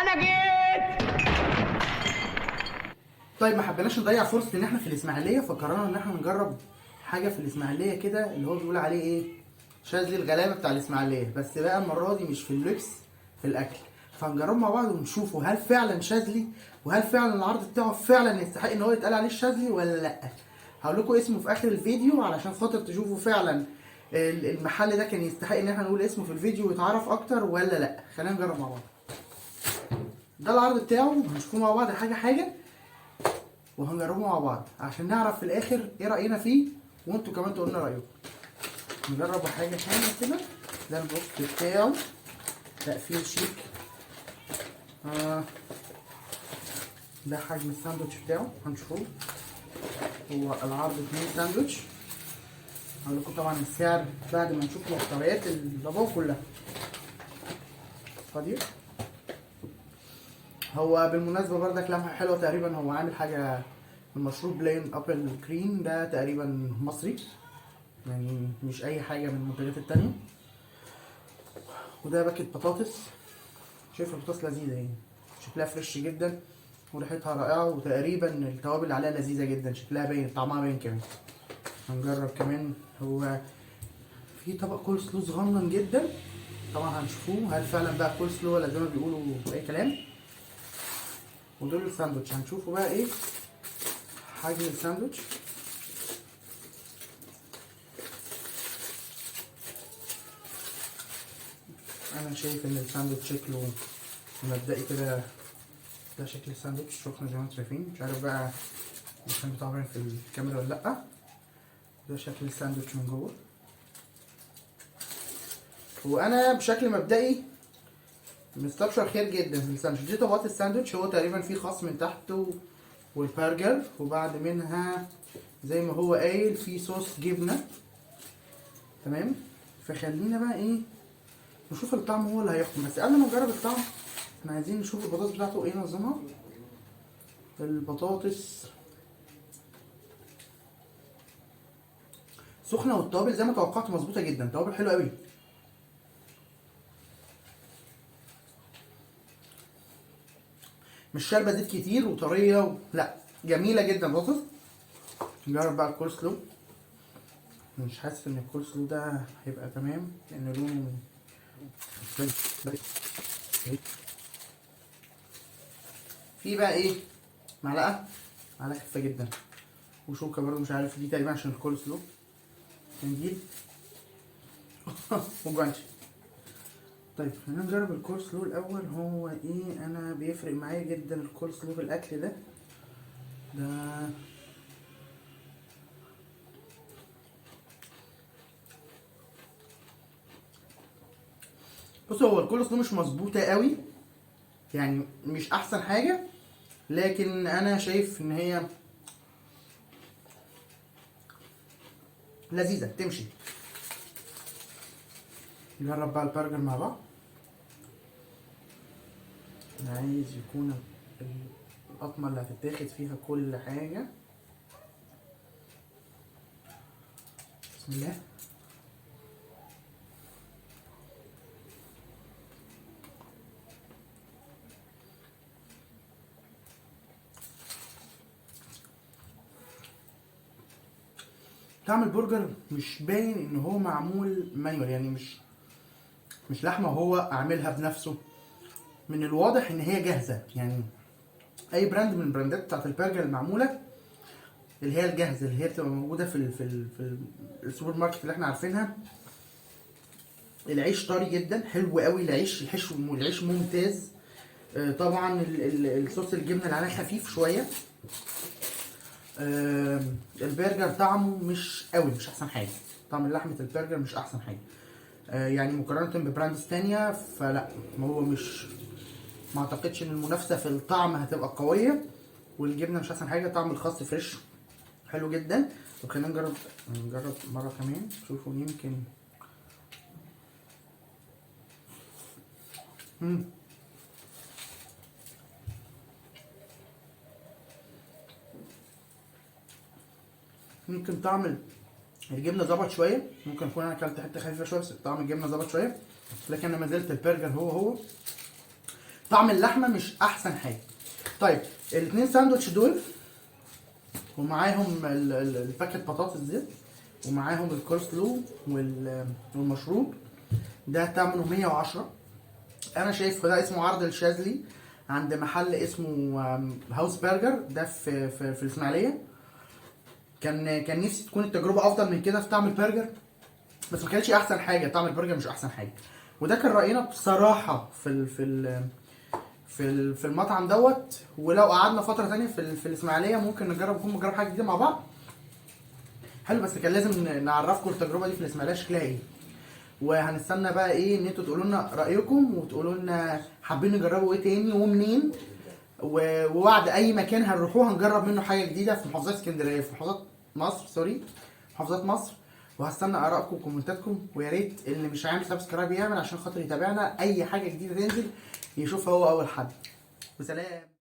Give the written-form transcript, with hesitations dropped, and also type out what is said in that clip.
انا جيت. طيب ما حبيناش نضيع فرصة ان احنا في الاسماعيلية، فقررنا ان احنا نجرب حاجة في الاسماعيلية كده اللي هو بيقول عليه ايه، شاذلي الغلابة بتاع الاسماعيلية، بس بقى المرة دي مش في اللبس، في الاكل. فهنجربه مع بعض ونشوفه هل فعلا شاذلي، وهل فعلا العرض بتاعه فعلا يستحق ان هو يتقال عليه الشاذلي ولا لا. هقول لكم اسمه في اخر الفيديو علشان خاطر تشوفوا فعلا المحل ده كان يستحق ان احنا نقول اسمه في الفيديو ويتعرف اكتر ولا لا. خلينا نجرب مع بعض. ده العرض بتاعه، هنشوفه مع بعض حاجة حاجة وهنجربه مع بعض عشان نعرف في الاخر ايه راينا فيه، وانتوا كمان تقولوا لنا رايكم. نجرب حاجة حاجة كده. ده ال box بتاعه، تقفيل شيك. ده حجم الساندوتش بتاعه، هنشوفه. هو العرض 2 ساندوتش. هقول لكم طبعا السعر بعد ما نشوف محتويات الطبق كلها. فاضي. هو بالمناسبة بردك لمحة حلوة، تقريبا هو عامل حاجة المشروب بلين apple green ده تقريبا مصري، يعني مش اي حاجة من المنتجات التانية. وده باكت بطاطس، شايف البطاطس لذيذة يعني، شكلها fresh جدا وريحتها رائعة، وتقريبا التوابل اللي عليها لذيذة جدا، شكلها باين، طعمها باين كمان. هنجرب كمان. هو في طبق كول سلو صغنن جدا، طبعا هنشوفوه هل فعلا بقى كول سلو ولا زي ما بيقولوا اي كلام. ودول الساندوتش هنشوفه بقى ايه حجم الساندوتش. انا شايف ان الساندوتش شكله مبدئي كده، ده شكل الساندوتش شكرا زي ما انتم شايفين. مش عارف بقى الساندوتش بتاعه باين في الكاميرا ولا لا. ده شكل الساندوتش من جوه. وانا بشكل مبدئي مستبشر خير جدا في الساندوتش. دي طبقات الساندوتش، هو تقريبا في خس من تحت والبرجر، وبعد منها زي ما هو قايل في صوص جبنه. تمام، فخلينا بقى ايه نشوف الطعم هو اللي هيحكم. بس قبل ما نجرب الطعم احنا عايزين نشوف البطاطس بتاعته ايه نظامها. البطاطس سخنة والتوابل زي ما توقعت مظبوطة جدا، توابل حلوة قوي. مش شاربه زيت كتير وطريه لا جميلة جدا البطاطس. نجرب بقى الكول سلو. مش حاسس ان الكول سلو ده هيبقى تمام لان لونه في بقى ايه، معلقه خفيفة جدا وشوكه برضو مش عارف دي تقريبا عشان الكول سلو، منديل وجوانتي. طيب خلينا نجرب الكول سلو الاول. هو ايه، انا بيفرق معايا جدا الكول سلو في الاكل ده. ده بصوا هو الكول سلو مش مظبوطة قوي، يعني مش احسن حاجة، لكن انا شايف ان هي لذيذة تمشي. نجرب بقى البرجر مع بعض. انا عايز يكون القطمه اللي هتتاخد فيها كل حاجة. بسم الله. طعم البرجر مش باين ان هو معمول manual، يعني مش لحمه هو عاملها بنفسه. من الواضح ان هي جاهزة، يعني اي brand من البراندات بتاعت البرجر المعموله اللي هي الجاهزة اللي هي بتبقى موجودة في السوبر ماركت اللي احنا عارفينها. العيش طري جدا، حلو قوي العيش، الحشو العيش ممتاز. طبعا الصوص الجبنة اللي عليه خفيف شوية. البرجر طعمه مش قوي، مش احسن حاجة. طعم لحمه البرجر مش احسن حاجة، يعني مقارنة ب brands تانية فلا، ما هو مش، ما اعتقدش ان المنافسة في الطعم هتبقى قوية. والجبنه مش احسن حاجة. طعم الخس fresh حلو جدا. طب خلينا نجرب مرة كمان، شوفوا يمكن. ممكن طعم الجبنة ظبط شوية، ممكن اكون انا اكلت حتة خفيفة شوية بس طعم الجبنة ظبط شوية، لكن انا ما زلت البرجر هو هو. طعم اللحمة مش احسن حاجة. طيب الاثنين ساندوتش دول ومعاهم ال packet بطاطس دي، ومعاهم الكولسلو والمشروب ده ثمنه 110. انا شايف ده اسمه عرض الشاذلي عند محل اسمه هاوس برجر، ده في الاسماعيلية. كان نفسي تكون التجربة افضل من كده في طعم البرجر، بس ما كانتش احسن حاجة. طعم البرجر مش احسن حاجة، وده كان راينا بصراحة في المطعم دوت. ولو قعدنا فترة تانية في الاسماعيلية ممكن نجرب، نكون نجرب حاجة جديدة مع بعض. حلو، بس كان لازم نعرفكم التجربة دي في الاسماعيلية شكلها ايه. وهنستنى بقى ايه ان انتوا تقولوا لنا رايكم وتقولوا لنا حابين نجربوا ايه تاني ومنين، ووعد اي مكان هنروحوه هنجرب منه حاجة جديدة في محافظات اسكندرية، في محافظات مصر، sorry، محافظات مصر. وهستنى ارائكم وكومنتاتكم، ويا ريت اللي مش عامل subscribe يعمل عشان خاطر يتابعنا اي حاجة جديدة تنزل يشوفها هو اول حد. وسلام.